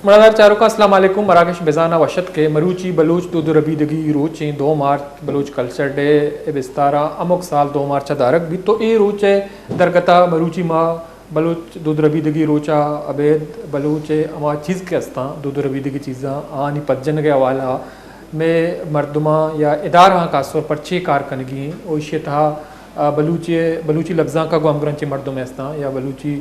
مڑادار چاروکاں، السلام علیکم۔ مراگش بزاں ءَ وش اتک کہ مروچی بلوچ دود ءُ ربیدگی روچ ایں، دو مارچ بلوچ کلچر ڈے ءِ بستار ءَ ہمک سال دو مارچ ءَ دارگ بیت، تو اے روچ ءِ درگت ءَ مروچی ما بلوچ دود ءُ ربیدگی روچ ءَ ابید بلوچ ءِ ہما چیز کہ استاں، دود ءُ ربیدگی چیزاں، آہانی پدجنگ ءِ حوالہ ءَ مئے مردماں یا ادارہاں خاص طور پر چے کار کنگی ایں، او ایشی ءِ تہا، آ، بلوچی، بلوچی لبزانک ءَ گوں ہمگرنچیں مردم استاں یا بلوچی،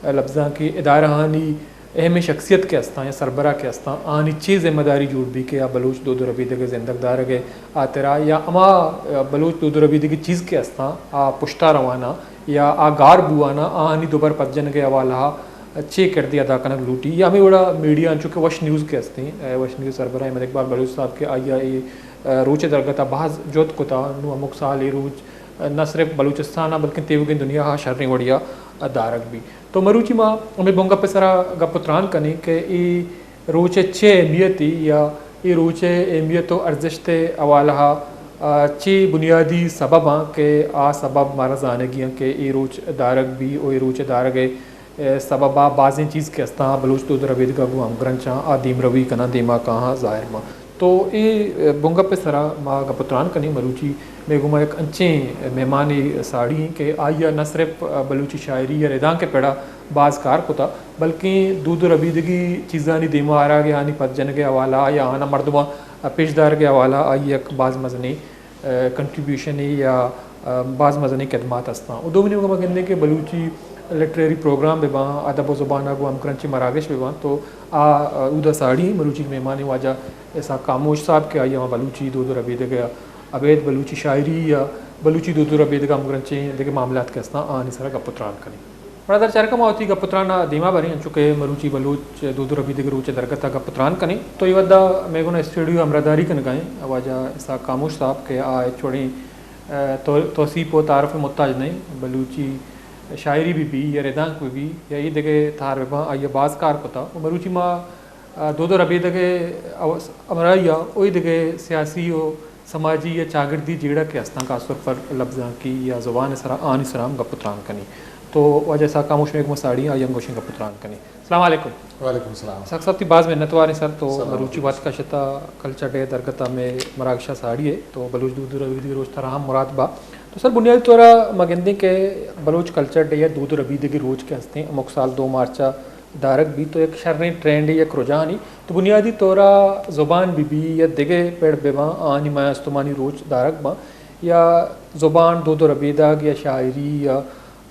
آ، لبزانکی ادارہانی اہمیں شخصیت کہ استاں یا سربراہ کہ استاں، آہانی چے ذمہ داری جوڑ بی کہ آ بلوچ دود ءُ ربیدگ ءِ زندگ دارگ ءِ ہاترا یا ہما، آ، بلوچ دود ءُ ربیدگی چیز کہ استاں، آ پشتا رواناں یا آ گار بواناں، آہانی دوبر پدجنگ ءِ حوالہ ءَ چے کردے ادا کنگ لوٹی؟ یا ہمے وڑا میڈیا انچو کہ وش نیوز کہ استیں، اے، وش نیوز سربراہ احمد اقبال بلوچ صاحب کہ آئی ءَ اے، اے، روچ ءِ درگت ءَ باز جہد کتا، نوں ہمک سال اے روچ، اے، نہ صرف بلوچستان ءَ بلکن تیوگیں دنیا ءَ شریں وڑیا دارگ بی۔ تو مروچی ما ہمے بنگپ ءِ سرا گپ ءُ تران کنیں کہ اے روچ ءِ چے اہمیت ایں یا اے روچ ءِ اہمیت ءُ ارزشت ءِ حوالہ ءَ، آ، چے بنیادی سبب آں کہ آ سبب مارا زانگی آں کہ اے روچ دارگ بی ءُ اے روچ ءِ دارگ ءِ، اے، سبب ءَ بازیں چیز کہ استاں بلوچ دود ءُ ربیدگ ءَ گوں ہمگرنچاں، آ دیمروی کناں، دیما کاہاں، ظاہر باں۔ تو اے، اے، بنگپ ءِ سرا ما گپ ءُ تران کنیں۔ مروچی مئے گوما یک انچیں مہمانے ساڑی ایں کہ آئی ءَ نہ صرف بلوچی شاعری یا ردانک ءِ پڑا باز کار کتا، بلکیں دود ءُ ربیدگی چیزانی دیما آرگ ءُ آہانی پدجنگ ءِ حوالہ ءَ یا آہاں مردماں پیش دارگ ءِ حوالہ ءَ آئی ءِ یک باز مزنیں، آ، کنٹریبیوشنے یا، آ، باز مزنیں خدمات استاں۔ ءُ دومی نیمگ ءَ ما گندیں کہ بلوچی لٹریری پروگرام بہ باں، ادب ءُ زبان ءَ گوں ہمگرنچیں مراگش بہ باں، تو آ، آ، اودا ساڑی ایں۔ مروچی مہمانیں واجہ اسحاق خاموش صاحب کہ آئی ءَ ہما بلوچی دود ءُ ربیدگ ءَ ابید بلوچی شاعری یا بلوچی دود ءُ ربیدگ ءَ ہمگرنچیں دگہ معاملات کہ استاں، آہانی سرا گپ ءُ تران کنیں۔ برادر چارکاں، ما وتی گپ ءُ تران ءَ دیما بریں، انچو کہ مروچی بلوچ دود ءُ ربیدگ روچ ءِ درگت ءَ گپ ءُ تران کنیں۔ تو اے وھد ءَ مئے گون ءَ اسٹوڈیو ءَ ہمراہداری کنگ ءَ ایں واجہ اسحاق خاموش صاحب کہ آ ہچ وڑیں، آ، تو-، توسیپ ءُ تعارف ءِ محتاج نہ ایں، بلوچی شاعری بہ بی یا ردانک بہ بی یا اے دگہ تہار بہ باں، آئی ءَ باز کار کتا۔ ءُ مروچی ما، آ، دود ءُ ربیدگ ءِ او-، ہمراہی ءَ اوئی دگہ سیاسی ءُ سماجی یا چاگردی جیڑہ کہ استاں، خاص طور پر لبزانکی یا زبان ءِ سرا، آہانی سرا ہم گپ ءُ تران کنیں۔ تو واجہ اسحاق خاموش مئے گوما ساڑی ایں، آئی ءَ ہم گوشیں گپ ءُ تران کنیں۔ السلام علیکم۔ وعلیکم السلام۔ اسحاق صاحب، تئی باز منت واریں سر، تو سلام۔ مروچی وت کشتا کلچر ڈے درگت ءَ مئے مراگش ءَ ساڑی ئے، تو بلوچ دود ءُ ربیدگی روچ ترا ہم مراد با۔ تو سر، بنیادی طور ءَ ما گندیں کہ بلوچ کلچر ڈے یا دود ءُ ربیدگی روچ کہ ہستیں، ہمک سال دو مارچ ءَ دارگ بیت، تو یک شریں ٹرینڈے، یک رجحانے۔ تو بنیادی طور ءَ زبان بہ بی یا دگہ پڑ بہ باں، آہانی ماہ استمانی روچ دارگ باں، یا زبان، دود ءُ ربیدگ یا شاعری یا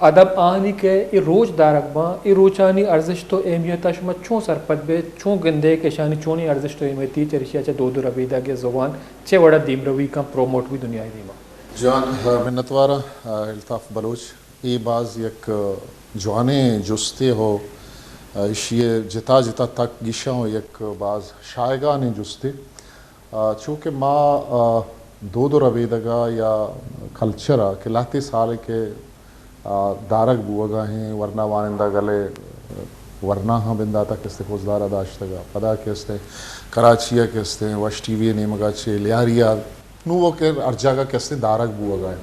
ادب، آہانی کہ اے روچ دارگ باں، اے روچانی ارزشت ءُ اہمیت ءَ شما چون سرپد بئے، چون گندئے کہ اشانی چونیں ارزشت ءُ اہمیتی، چریشی ءَ چہ دود ءُ ربیدگ یا زبان چہ وڑ ءَ دیمروی کن، پروموٹ بی دنیا ءِ دیما؟ جان، آ، منتوار آں، آ، الطاف بلوچ۔ اے باز یک، آ، جوانیں جستے ہو، آ، ایشی ءِ جتا جتا تک گیشاں ہو یک باز شایگانیں جستے۔ آ، چونکہ ما، آ، دود ءُ ربیدگ ءَ یا کلچر ءَ کہ لہتے سال کہ، آ، دارگ بوگ ءَ ایں، ورنا وانندہ گل ءِ ورنا ہم بندات ءَ کہ استیں خضدار ءَ داشتگ ءَ، پدا کہ استیں کراچی ءَ کہ استیں وش ٹی وی ءِ نیمگ ءَ چہ لیاری ءَ نوں وہ کہ ہر جاگہ کہ استیں دارگ بوگ ءَ ایں۔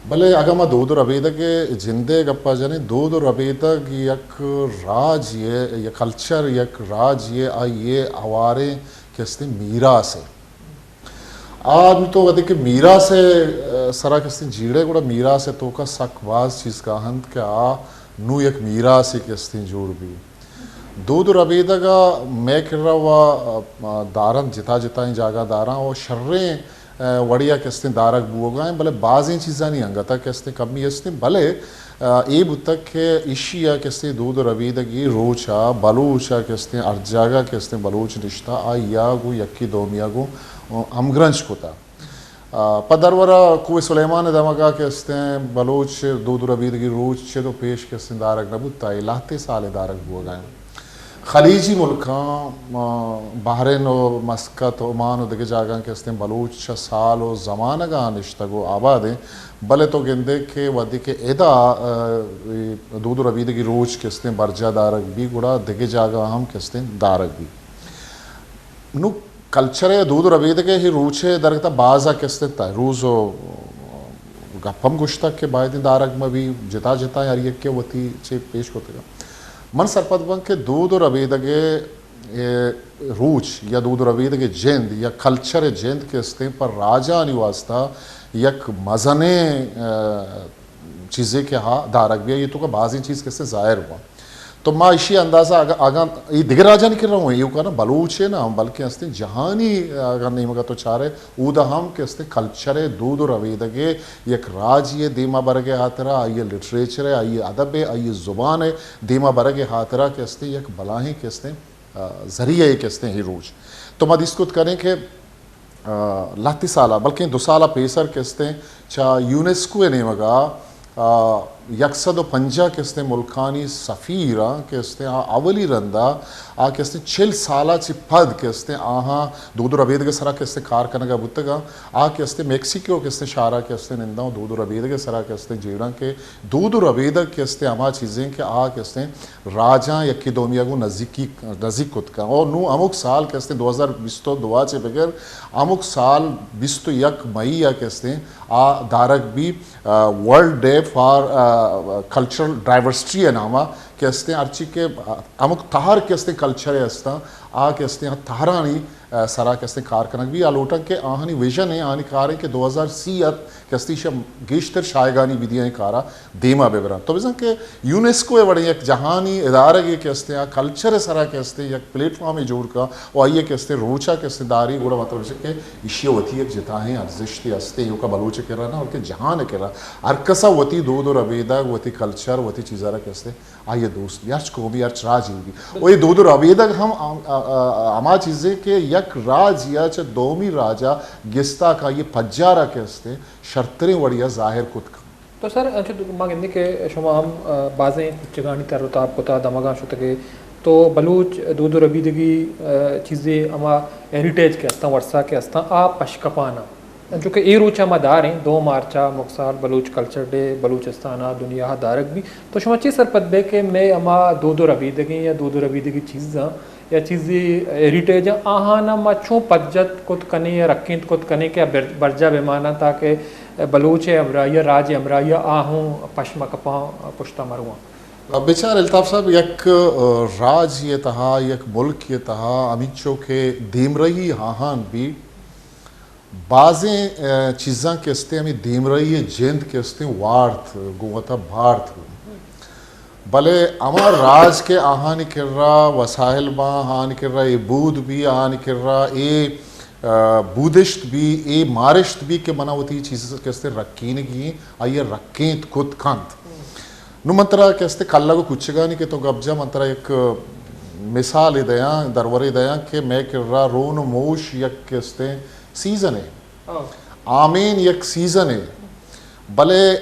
بلے اگاں ما دود ءُ ربیدگ ءِ جند ءِ گپ ءَ جنیں، دود ءُ ربیدگ یک راج یے، یک کلچر، یک راج یے، آئی ءِ ہواریں کہ استیں میراث ئے۔ آ نوں تو وھدے کہ میراث ءِ سرا کہ استیں جیڑے، گڑا میراث ءِ توکا سک باز چیز کاہنت کہ آ نوں یک میراثے کہ استیں جوڑ بی۔ دود ءُ ربیدگ ءَ مئے کرا و، آ، دارنت، جتا جتائیں جاگہ داراں و شریں، آ، وڑے ءَ کہ استیں دارگ بوگ ءَ ایں، بلے بازیں چیزانی انگت ءَ کہ استیں کمی استیں، بلے، آ، اے بوتگ کہ ایشی ءَ کہ استیں دود ءُ ربیدگی روچ ءَ بلوچ ءَ کہ استیں ہر جاگہ کہ استیں بلوچ نشتہ، آئی ءَ گوں یکے دومی ءَ گوں، آ، ہمگرنچ کتہ۔ آ، پہ درور ءَ کوہ سلیمان ءِ دمگ ءَ کہ استیں بلوچ دود ءُ ربیدگی روچ چد ءُ پیش کہ استیں دارگ نہ بوت، آ اے لہتے سال ءَ دارگ بوگ ءَ ایں۔ خلیجی ملکاں، آ، بحرین ءُ مسقط، عمان ءُ دگہ جاگہاں کہ استیں بلوچ چہ سال ءُ زمانگاں نشتگ ءُ آباد ایں، بلے تو گندے کہ وھدے کہ ادا، آ، اے دود ءُ ربیدگی روچ کہ استیں برجاہ دارگ بی، گڑا دگہ جاگہ ہم کہ استیں دارگ بی۔ نوں کلچر ءِ، دود ءُ ربیدگ ءِ اے روچ ءِ درگت ءَ باز ءَ کہ استیں تہ روز ءُ گپ ہم گوشتگ کہ بایدیں دارگ مہ بی، جتا جتا ہر یکے وتی چے پیش کتگ۔ من سرپد باں کہ دود ءُ ربیدگ ءِ اے روچ یا دود و ربیدگ ءِ جند یا کلچر ءِ جند کہ استیں پہ راجانی واسطہ یک مزنیں، آ، چیزے کہ ہا دارگ بیا، یہ تو کا بازیں چیز کہ استیں ظاہر ہوا۔ تو ما اشی اندازہ اگاں، اگاں یہ دگہ راجانی کہ رہو ہیں، یہ کہنا بلوچ ہے نا، بلکہ استیں جہانی اگاں نیمگا تو چارے، اودا ہم کہ استیں کلچر ءِ، دود و ربیدگ ءِ، یک راجے ءِ دیما برگ ءِ ہاترا، آئی ءِ لٹریچر ءِ، آئی ءِ ادب ءِ، آئی ءِ زبان ءِ دیما برگ ءِ ہاترا کہ استیں یک بلاہیں کہ استیں، آ، ذریعہ ءِ کہ استیں ہی روچ۔ تو ما دیست کت کنیں کہ، آ، لہتی سالا، بلکیں دو سالا پیسر کہ استیں چا یونیسکو ءِ نیمگا، آ، یک سد و پنجاہ کہ استیں ملکانی سفیر آں کہ استیں آ اولی رندا آ کہ استیں چل سالا چہ پد کہ استیں آہاں دود و ربیدگ ءِ سرا کہ استیں کار کنگا بوتگاں۔ آ کہ استیں میکسیکو کہ استیں شہرا کہ استیں ننداں دود و ربیدگ ءِ سرا کہ استیں جیڑاں کہ دود و ربیدگ کہ استیں ہما چیزیں کہ آ کہ استیں راجاں یکے دومی ءَ گوں نزیکی، نزیک کت کن۔ اور نوں ہمک سال کہ استیں دو ہزار بیست و دو ءَ چہ بگر ہمک سال بیست و یک مئی ءَ کہ استیں آ دارگ بی، آ، ورلڈ ڈے فار، آ، کلچرل ڈائیورسٹی ءِ نام ءَ کہ استیں ہرچی کہ، آ، ہمک تہر کہ استیں کلچر ءِ استاں، آ کہ استیں آ تہرانی، آ، سرا کہ استیں کار کنگ بی۔ آ لوٹاں کہ آہانی ویژن ءِ، آہانی کار ءِ کہ دو ہزار سی ءَ کہ استیں ایشاں گیشتر شاہگانی بدیاں کارا دیما بہ براں۔ تو بزاں کہ یونیسکو ءِ وڑیں یک جہانی ادارگے کہ استیں آ کلچر ءِ سرا کہ استیں یک پلیٹ فارمے جوڑ کا و آئی ءَ کہ استیں روچا کہ استیں داری، گڑا مطلب اش کہ ایشی ءَ وتی یک جتاہیں ارزشتے استیں، ایوکا بلوچ ءِ کرا نہ بلکہ جہان ءِ کرا۔ ہر کسا وتی دود و ربیدگ، وتی کلچر، وتی چیزا را کہ استیں آئی ءَ دوست بی، ہرچ قومی، ہرچ راجی بی۔ و اے دود و ربیدگ ہم آ، آ، آ، ہما چیزے کہ یک راجی ءَ چہ دومی راجا گستا کہ آئی ءِ پجارا کہ استیں شرتریں وڑی ءَ ظاہر کت کن۔ تو سر، انچو ما گندیں کہ شما ہم، آ، بازیں کچگانی تر و تاب کتا، دمگاں شتگے، تو بلوچ دود و ربیدگی، آ، چیزے ہما ہیریٹیج کہ استاں، ورثہ کہ استاں، آ پشکپاناں۔ انچو کہ اے روچ ءَ ما داریں، دو مارچ ءَ مکسال بلوچ کلچر ڈے بلوچستان ءَ دنیا ءَ دارگ بی، تو شما چے سرپد بے کہ مئے ہما دود و ربیدگیں یا دود و ربیدگی چیزاں یا چیزے ہیریٹیج آں، آہاناں ما چون پدجت کت کنیں یا رکینت کت کنیں کہ آ بر-، برجا بہ ماناں تاکہ بلوچ ءِ ہمراہی ءَ، راج ءِ ہمراہی ءَ آ ہوں پشمہ کپاں، پشتا مرواں۔ بچار الطاف صاحب، یک، آ، راج ءِ تہا، یک ملک ءِ تہا ہمینچو کہ دیمرئی آہان بی، بازیں، آ، چیزاں کہ استیں ہمے دیمرئی ءِ جند کہ استیں وارت گوں وتا بارت گوں۔ بلے ہما راج کہ آہانی کرا وسائل باں، آہانی کرا اے بود بی، آہانی کرا اے، آ، بودشت بی، اے مارشت بی کہ منا وتی چیز کہ استیں رکینگی ایں، آئی ءَ رکینت کت کنت۔ نوں من ترا کہ استیں کلگ و کچگانی کہ تو گپ جا، من ترا یک مثالے دیاں، درورے دیاں کہ مئے کرا رون و موش یک کہ استیں سیزنے۔ ہاں۔ آمین یک سیزنے، بلے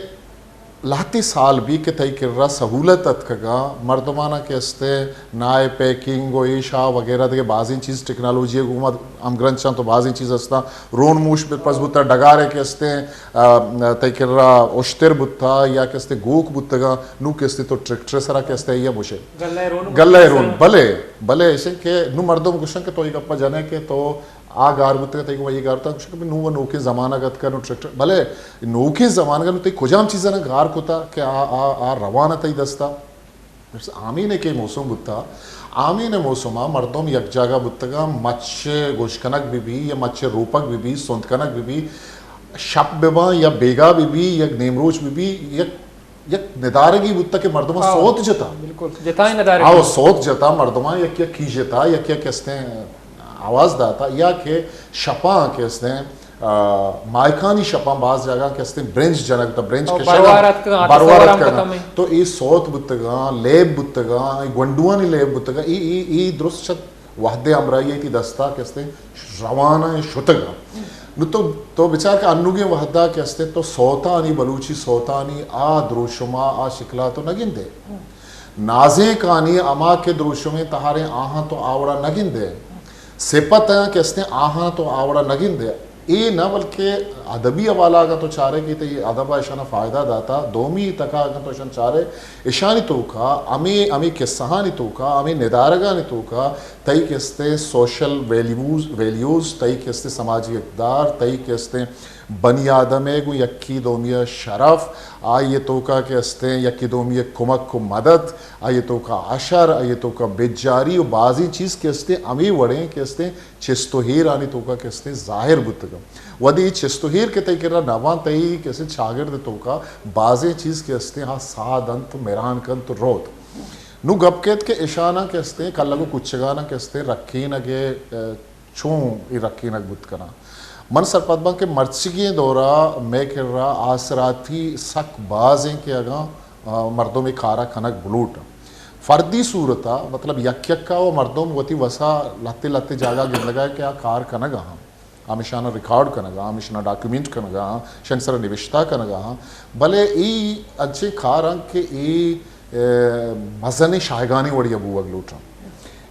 لہتے سال بی کہ تئی کرا سہولت اتکگا، مردمانا کہ استیں نائے پیکنگ و ایشا وغیرہ دگہ بازیں چیز ٹیکنالوجی ءِ گوما ہمگرنچاں تو بازیں چیز استاں، رون موش بہ پس بوتا، ڈگارے کہ استیں، آ، تئی کرا اشتر بوتا یا کہ استیں گوک بوتگا، نوں کہ استیں تو ٹریکٹر سرا کہ استیں یا موشے۔ گلہ رون گلہ رون، بلے، بلے ایشیں کہ نوں مردم گوشن کہ تو اے گپا جنے کہ تو آ گار بوتگ، تئی گوما اے گار بوتگ، گوشت کہ نوں و نوکیں زمانگ اتکا، نوں ٹریکٹر، بلے نوکیں زمانگ ءَ نوں تئی کجام چیزانا گار کتا کہ آ، آ، آ روان ءَ تئی دستا؟ آمین ءِ کہ موسم بوتا، آمین ءِ موسم ءَ مردم یک جاگہ بوتگاں، مچ گوش کنگ بہ بی یا مچ روپگ بہ بی، سند کنگ بہ بی، شپ بہ باں یا بیگاہ بہ بی، یک نیمروچ بہ بی، یک یک ندارگی بوتا کہ مردماں آ، سوت جتا۔ بالکل، جتائیں ندارگی۔ آ، سوت جتا، مردماں یک یک کی جتا، یک یک استیں آواز داتا، یا کہ شپاں کہ استیں، آ، مائکانی شپاں باز جاگہ کہ استیں برنج جنگ تا، برنج او، کشگا، بروار اتکگاں، آ، بروار تصور ہم اتکگاں۔ ختم ہے۔ تو اے سوت بوتگاں، لیب بوتگاں، اے گونڈوانی لیب بوتگاں، اے، اے، اے درست شت وہدے ہمراہی ءَ تئی دستا کہ استیں روان ءَ شتگ۔ نوں تو، تو بچار کہ انوگیں وہدا کہ استیں تو سوتانی، بلوچی سوتانی آ دروشما، آ شکلا تو نہ گندے۔ نازینکانی ہما کہ دروشمیں تہاریں آہاں تو آ وڑا نہ گندے۔ سپت ءَ کہ استیں آہاں تو آ وڑا نہ گندے۔ اے نہ بلکہ ادبی حوالہ اگاں تو چارے کہ تئی ادب ءَ اشانا فائدہ داتا، دومی تکا اگاں تو اشان چارے، اشانی توکا، ہمے، ہمے قصہانی توکا، ہمے ندارگانی توکا تئی کہ استیں سوشل ویلیوز، ویلیوز، تئی کہ استیں سماجی اقدار، تئی کہ استیں بنی آدم ء گوں یکی دومی ء شرف، آئی ء توکا کہ استیں یکی دومی ء کمک و مدد، آئی ء توکا اشر، آئی ء توکا بجاری و بازیں چیز کہ استیں ہمے وڑیں کہ استیں چست و ہیرانی توکا کہ استیں ظاہر بوتگاں۔ وھدے اے چست و ہیر کہ تئی کرا نہ باں، تئی کہ استیں چاگرد توکا بازیں چیز کہ استیں ہا ساہ دنت، مران کنت و روت۔ نوں گپ کیت کہ اشاناں کہ استیں کلگ و کچگاناں کہ استیں رکینگ ء، ء، چون اے رکینگ بوت کناں۔ من سرپد باں کہ مرچیگیں دورا مئے کرا آسراتی سک باز ایں کہ اگاں، آ، مردم اے کارا کنگ بلوٹ۔ فردی صورتا، مطلب، یک یکا و مردم وتی وسا لہتے لہتے جاگہ گندگا کہ آ کار کنگا ہاں، ہمیشانا ریکارڈ کنگا ہاں، ہمیشانا ڈاکیومنٹ کنگا ہاں، شن سرا نوشتہ کنگا ہاں، بلے اے انچیں کاراں کہ اے، اے، مزنیں شاہگانیں وڑیا بوگ لوٹاں۔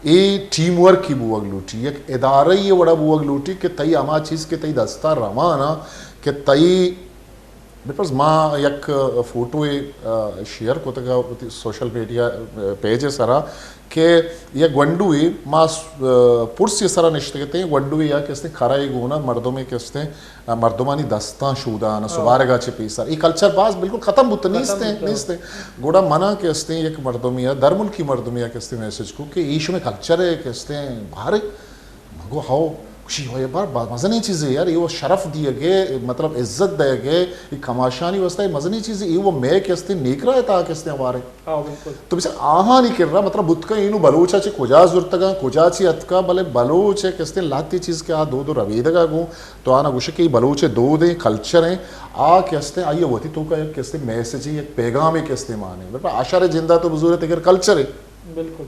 اے ٹیم ورکی بوگ لوٹی، یک ادارہ ء وڑا بوگ لوٹی کہ تئی ہما چیز کہ تئی دستا رواناں کہ تئی، بپرس ما یک فوٹو ء، آ، شیئر کتگ وتی سوشل میڈیا، آ، پیج ء سرا کہ یک گونڈوے ما س-، آ، پرسی سرا نشتگتیں، گونڈوے یا کہ استیں کرا ء گونا مردمے کہ استیں مردمانی دستاں شودان، سبارگا چہ پیسر۔ اے کلچر باز بالکل ختم بوت، نیست، نیست۔ گڑا منا کہ استیں یک مردمی ء، درملکی مردمی ء کہ استیں میسج کو کہ اے شمے کلچر ء کہ استیں بارے۔ من گو ہو، گوشی ہو، اے بار با-، مزنیں چیزے یار، اے وہ شرف دیگے، مطلب عزت دیگے، اے کماشانی واسطہ اے مزنیں چیزے، اے وہ مئے کہ استیں نیکرا ء تہا کہ استیں ہوارے۔ ہاں، بالکل۔ تو بچار آہانی کرا، مطلب، بوت کن اینو بلوچا چہ کجا زرتگاں، کجا چی اتکا، بلے بلوچ ء کہ استیں لہتے چیز کہ آ دود و ربیدگا گوں، تو آنا گوشے کہ اے بلوچ ء دود ایں، کلچر ایں، آ کہ استیں، آئی ء وتی توکا یک کہ استیں میسجے، یک پیغامے کہ استیں مانے۔ بلے آ شر جندا تو بزورے تگر کلچر ایں۔ بالکل۔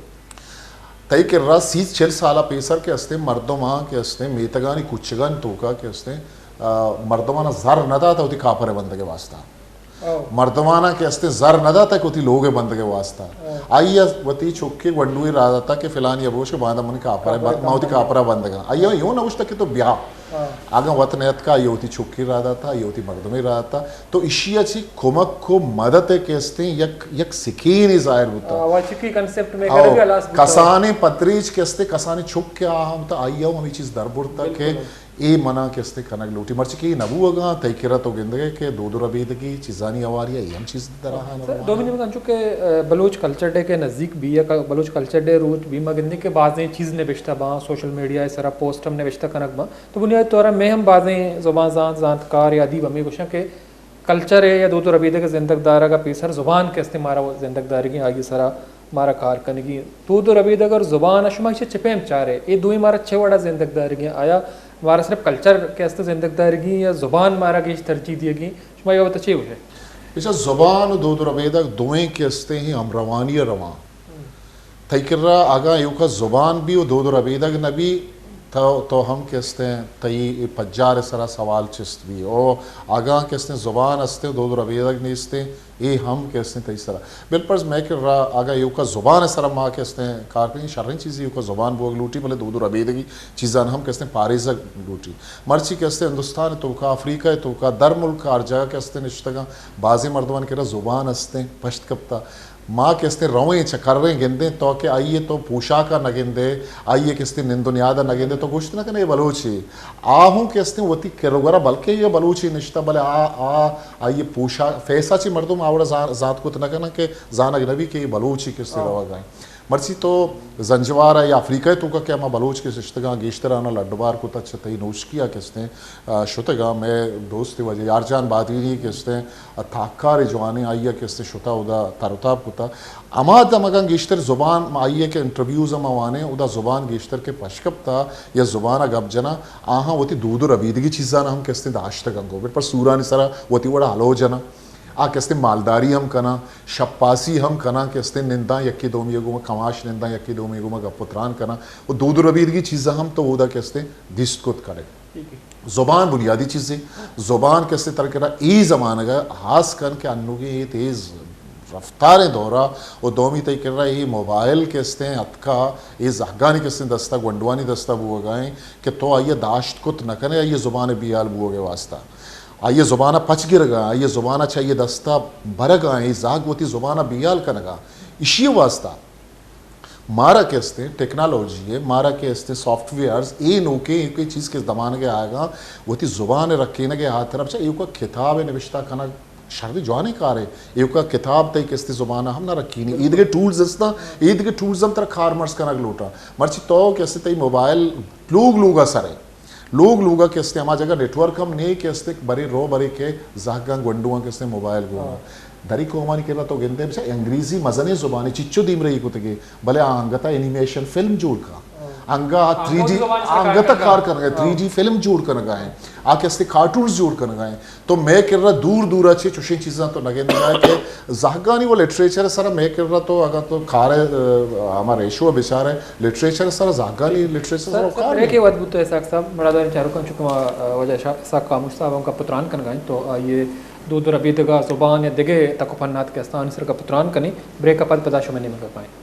تئی کرا سی چل سالا پیسر کہ استیں مردماں کہ استیں میتگانی کچگانی توکا کہ استیں، آ، مردمانا زر نہ داتا وتی کاپر ء بندگ ء واسطہ۔ او۔ مردمانا کہ استیں زر نہ داتا کہ وتی لوگ ء بندگ ء واسطہ۔ او۔ آئی ء وتی چکے گونڈوے را داتا کہ فلانی ابوش کہ باندا منی کاپر ء کاپر ء ما وتی بندگ ء۔ کاپر ء بندگاں۔ آئی ء ہاں۔ اے نہ گوشتا کہ تو بیا۔ ہاں۔ اگاں وت نیتکا، آئی ء وتی چکے را داتا، آئی ء وتی مردمے را داتا۔ تو اشی ء چی کمک و مدد ء کہ استیں یک، یک سکینے ظاہر بوتا۔ آ، واچکی کنسپٹ میں او، کرے بھی ہلاس بوتا۔ کسانیں پدریچ کہ استیں، کسانیں چک کہ آ ہم تا، آئی ء ہم ہمے چیز در برتا کہ بالکل۔ اے منا کہ استیں کنگ لوٹی، مرچی کہ اے نہ بوگاں، تئی کرا تو گندگے کہ دود و ربیدگی چیزانی ہواری ء اے ہم چیز در آہان سر، روان دومی انت۔ نیمگ انچو کہ، آ، بلوچ کلچر ڈے کہ نزدیک بی یا ک-، بلوچ کلچر ڈے روچ بی، ما گندیں کہ بازیں چیز نبشتہ باں، سوشل میڈیا ء سرا پوسٹ ہم نبشتہ کنگ باں۔ تو بنیادی طور ء مئے ہم بازیں زبان زانت، زانتکار یا ادیب ہمے گوشاں کہ کلچر ء یا دود و ربیدگ ء زندگ دارگ ء پیسر زبان کہ استیں مارا زندگ دارگی، آئی ء سرا مارا کار کنگی۔ دود و ربیدگ اور زبان ء شما ایشی ء چہ پیم چارے؟ اے دوئیں مارا چہ وڑا زندگ دارگی؟ آیا مارا صرف کلچر کہ است زندگ دارگی یا زبان مارا گیش ترجیح دیگی؟ شما اے بابت ء چے گوشے؟ اچھا، زبان و دود و ربیدگ دوئیں کہ استیں ہمروانی ء رواں۔ تئی کرا اگاں ایوکا زبان بی و دود و ربیدگ نہ بی، تو، تو ہم کہ استیں تئی اے پجار ء سرا سوال چست بی۔ او اگاں کہ استیں زبان استیں و دود و ربیدگ نیستیں، اے ہم کہ استیں تئی سرا۔ بالپرز مئے کرا اگاں ایوکا زبان ء سرا ما کہ استیں کار کنیں، شریں چیزے ایوکا زبان بوگ لوٹی، بلے دود و ربیدگی چیزان ہم کہ استیں پاریزگ لوٹی۔ مرچی کہ استیں ہندوستان ء توکا، افریقہ ء توکا، در ملک ہر جاگہ کہ استیں نشتگاں، بازیں مردمان کرا زبان استیں، پشت کپتا۔ ما کہ استیں رویں چکریں گندیں، تو کہ آئی ء تو پوشاک ء نہ گندے، آئی ء کہ استیں نند و نیاد ء نہ گندے، تو گوشت نہ کنے اے بلوچے۔ آ ہوں کہ استیں وتی کر و گورا بلکہ اے بلوچے نشتہ، بلے آ، آ، آئی ء پوشاک، فیس ء چی مردم آ وڑا زان-، زانت کت نہ کناں کہ زانگ نہ بی کہ اے بلوچے کہ استیں روگ ء۔ مرچی تو زنجوار ء یا افریقہ ء توکا کہ ہما بلوچ کہ نشتگاں گیشتر آناں لڈ بار کت چہ تئی نوشکی ء کہ استیں آ، شتگاں، مئے دوست واجہ یارجان بادینی کہ استیں، آ، تاککار جوانیں، آئی ء کہ استیں شتا اودا تر و تاب کتا۔ ہما دمگاں گیشتر زبان، ما آئی ء کہ انٹرویوز ہم وانیں، اودا زبان گیشتر کہ پش کپتا یا زبان ء گپ جناں، آہاں وتی دود و ربیدگی چیزان ہم کہ استیں داشتگ انگو۔ بل پر سورانی سرا وتی وڑا ہلو جناں۔ آ کہ استیں مالداری ہم کناں، شپاسی ہم کناں کہ استیں ننداں یکے دومی گوما کماش ننداں یکے دومی گوما گپ و تران کناں۔ و دود و ربیدگی چیزاں ہم تو اودا کہ استیں دیست کت کڑے۔ زبان بنیادی چیزے۔ زبان کہ استیں تر کرا اے زمانگ ء ہاس کن کہ انوگیں اے تیز رفتاریں دورا و دومی تئی کرا اے موبائل کہ استیں اتکا، اے زہگانی کہ استیں دستا، گونڈوانی دستا بوگا ایں کہ تو آئی ء داشت کت نہ کنے، آئی ء زبان ء بیال بوگ ء واسطہ۔ آئی ء زبان ء پچ گرگا، آئی ء زبان ء چہ آئی ء دستا برگا، اے زہگ وتی زبان ء بیال کنگا۔ اشی ء واسطہ مارا کہ استیں ٹیکنالوجی ءِ، مارا کہ استیں سافٹ ویئرز، اے نوکیں ایوکیں چیز کہ زمانگ ءَ آیگ ءَ، وتی زبان ءِ رکینگ ءِ ہاترا بچار ایوکا کتاب ءِ نبشتہ کنگ شریں جوانیں کارے۔ ایوکا کتاب تئی کہ استیں زبان ءَ ہم نہ رکینی۔ اے دگہ ٹولز استاں، اے دگہ ٹولز ہم ترا کارمرز کنگ لوٹاں۔ مرچی تو کہ استیں تئی موبائل لوگ لوگ ءَ سر ءَ، لوگ لوگ ءَ کہ استیں ہما جگہ نیٹورک ہم نے کہ استیں برے رو برے کہ زہگاں گونڈواں کہ استیں موبائل گون۔ دری قومانی کرا تو گندے بچار انگریزی مزنیں زبانے، چچو دیمرئی کتگے، بلے آ انگتا اینیمیشن فلم جوڑ کا، انگا تھری ڈی، انگتا کار کنگا، تھری ڈی فلم جوڑ کنگا ہیں، آ کہ استیں کارٹونز جوڑ کنگا ہیں۔ تو مئے کرا دور دور ءَ چہ چوشیں چیزاں تو نہ گندگا کہ زہگانی وہ لٹریچر سرا مئے کرا تو اگاں تو کار ءَ، ہما ریشو ءَ بچار ئے، لٹریچر سرا، زہگانی لٹریچر سرا سر، سر، کار بریکے وت بوتہ اسحاق صاحب، مڑاداریں چاروکاں چونکہ ما، آ، واجہ شا-، اسحاق خاموش صاحب ہم گپ ءُ تران کنگا ایں تو آئی ءِ دود ءُ ربیدگ ءَ زبان یا دگہ تک ءُ پہنات کہ استاں آنی سرا گپ ءُ تران کنیں، بریک ءَ پد پدا شمئے نیمگ ءَ کائیں۔